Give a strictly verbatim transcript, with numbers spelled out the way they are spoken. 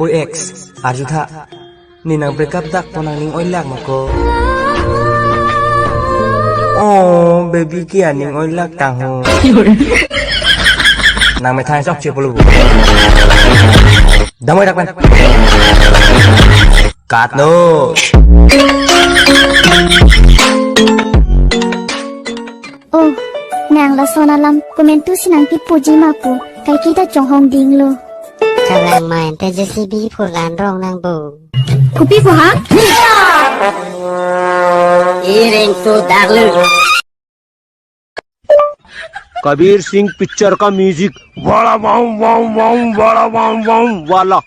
Oi ex, arjutha. Ne nang break up dak po nang ning oilak ma ko. Oh, baby ke aning oilak tang ho. Nang methang sok che pulu. Damai dak pen. Cut no. Oh, nang lason alam komentu si nangkepuji ma pu, kaike ta chonghong dinglo. Kalang main te J C B phurlan rong nang bo. Kopi pu ha? Iring tu daglu. Kabir Singh picture का music वाला वाम वाम वाम वाला वाम वाम वाला।